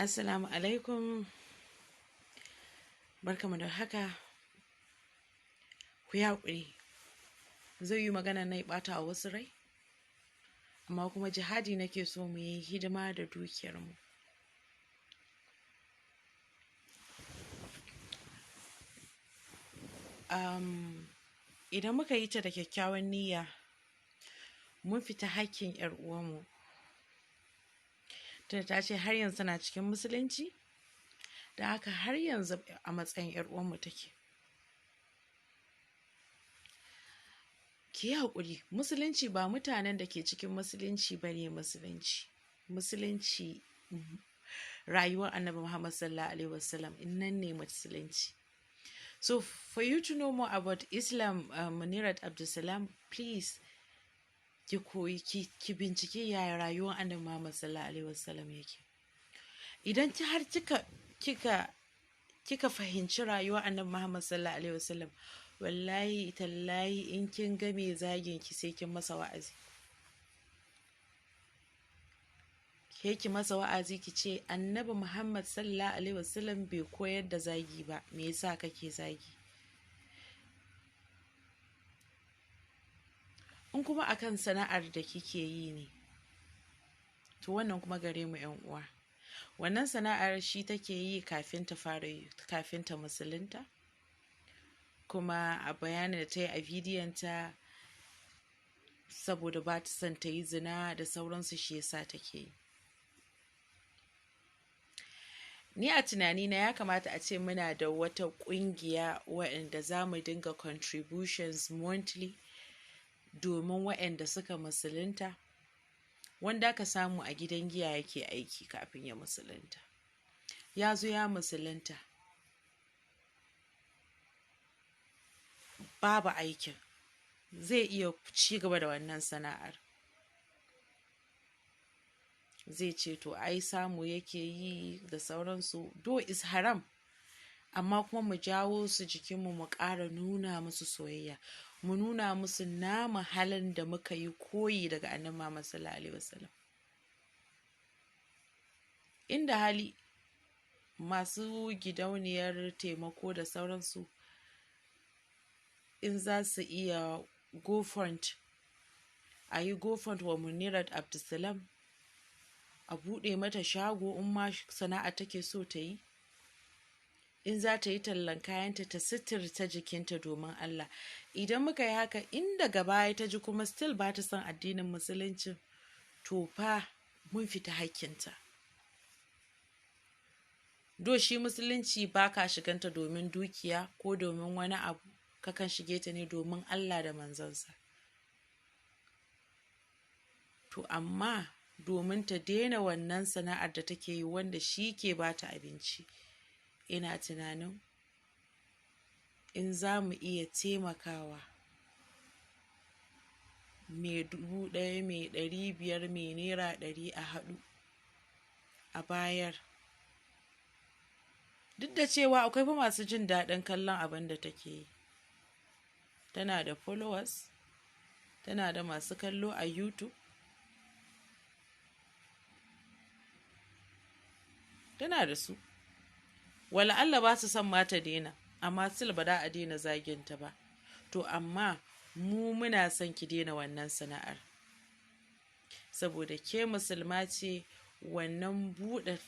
Assalamu alaikum. Barkamu da haka. Ku yi haƙuri. Zai yi magana na ɓata a wasu rai, amma kuma jihadi nake so mu yi hidima da dukiyarmu. Idan muka yi ta da kyakkyawan niyya, mun fita hakkin 'yar uwanmu. Tunda ta ce har yanzu tana cikin musulunci, da haka har yanzu a matsayin 'yar uwanmu take. Ki yi haƙuri, musulunci ba mutanen da ke cikin musulunci ba ne musulunci. Musulunci rayuwar Annabi Muhammad sallallahu alaihi wasallam nan ne musulunci. So for you to know more about Islam, Munirat Abdulsalam, please ki koyi ki bincike yaya rayuwar Annabi Muhammad sallallahu alaihi wasallam yake. Idan ki har kika fahimci rayuwar Annabi Muhammad sallallahu alaihi wasallam, wallahi tallahi in kin ga me zagin ki sai kin masa wa'azi. Ke ki masa wa'azi ki ce Annabi Muhammad sallallahu alaihi wasallam bai koyar da zagi ba, me yasa kake zagi? In kuma akan sana'ar da kike yi ne, to wannan kuma gare mu yan uwa. Wannan sana'ar shi take yi kafin ta fara kafin ta musulunta. Kuma a bayanin da ta yi a bidiyon ta, saboda ba ta son ta yi zina da sauransu shi yasa take yi. Ni a tunanina ya kamata a ce muna da wata ƙungiya waɗanda za mu dinga contributions monthly domin waɗanda suka musulunta, wanda aka samu a gidan giya yake aiki kafin ya musulunta. Ya zo ya musulunta, babu aikin, zai iya ci gaba da wannan sana'ar. Zai ce to ai samu yake yi da sauransu, do is haram, amma kuma mu jawo su jikinmu mu ƙara nuna musu soyayya, mu nuna musu namu halin da muka yi koyi daga Annabi Muhammad sallallahu alaihi wasallam. Inda hali masu gidauniyar taimako da sauransu in za su iya GoFund, a yi GoFund wa Munirat Abdulsalam, a buɗe mata shago in ma sana'a take so ta yi, in za ta yi tallan kayanta ta suturta jikinta domin Allah. Idan muka yi haka, in daga baya ta ji kuma still ba ta son addinin musulunci, to fa mun fita hakkinta. Do shi musulunci ba ka shiganta domin dukiya ko domin wani abu, kakan shige ta ne domin Allah da manzansa. To amma domin ta daina wannan sana'ar da take yi wanda shi ke ba ta abinci, ina tunanin in za mu iya taimakawa mai 1,000, mai 500, mai naira 100 a haɗu a bayar. Duk da cewa akwai fa masu jin daɗin kallon abin da take yi. Tana da followers, tana da masu kallo a YouTube, tana da su. Wala Allah ba su son ma ta daina, amma still ba da a daina zaginta ba. To amma mu muna son ki daina wannan sana'ar, saboda ke musulma ce, wannan buɗe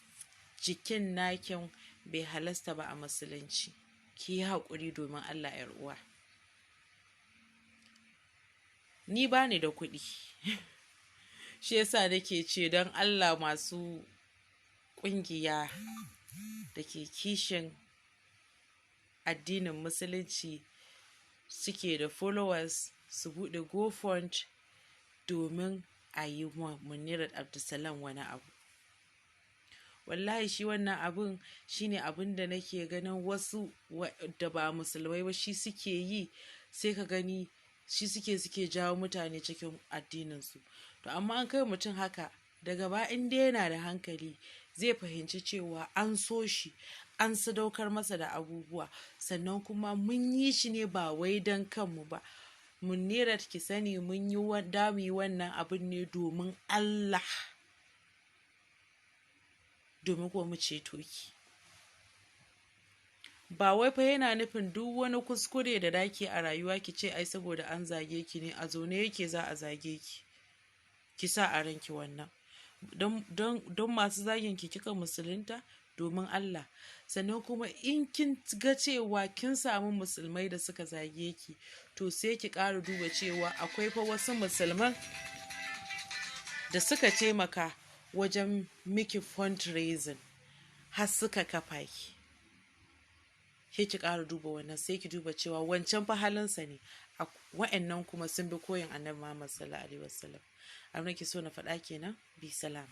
jikin nakin bai halasta ba a musulunci. Ki yi haƙuri domin Allah 'yar uwa. Ni ba ni da kuɗi, shi yasa nake ce don Allah masu ƙungiya da ke kishin addinin musulunci suke da followers su buɗe GoFund domin a yi wa Munirat Abdulsalam wani abu. Wallahi shi wannan abun shine abun da nake ganin wasu da ba musulmai ba shi suke yi, sai ka gani shi suke jawo mutane cikin addininsu. To amma an kai mutum haka daga baya in dai yana da hankali zai fahimci cewa an so shi, an sadaukar masa da abubuwa, sannan kuma mun yi shi ne ba wai don kanmu ba. Munirat ki sani mun yi da mu yi wannan abun ne domin Allah. Domin kuwa mu ceto ki. Ba wai fa yana nufin duk wani kuskure da daki a rayuwa ki ce ai saboda an zage ki ne. A zaune yake za a zage ki, ki sa a ranki wannan don masu zagin ki kika musulunta domin Allah. Sannan kuma in kin ga cewa kin samu musulmai da suka zage ki, to sai ki ƙara duba cewa akwai fa wasu musulman da suka taimaka wajen miki fundraising har suka kafa ki. Sai ki ƙara duba wannan, sai ki duba cewa wancan fa halinsa ne, wa'annan kuma sun bi koyin Annabi Muhammad sallallahu alaihi wasallam. Abin da ke so na faɗa kenan. Bi salam.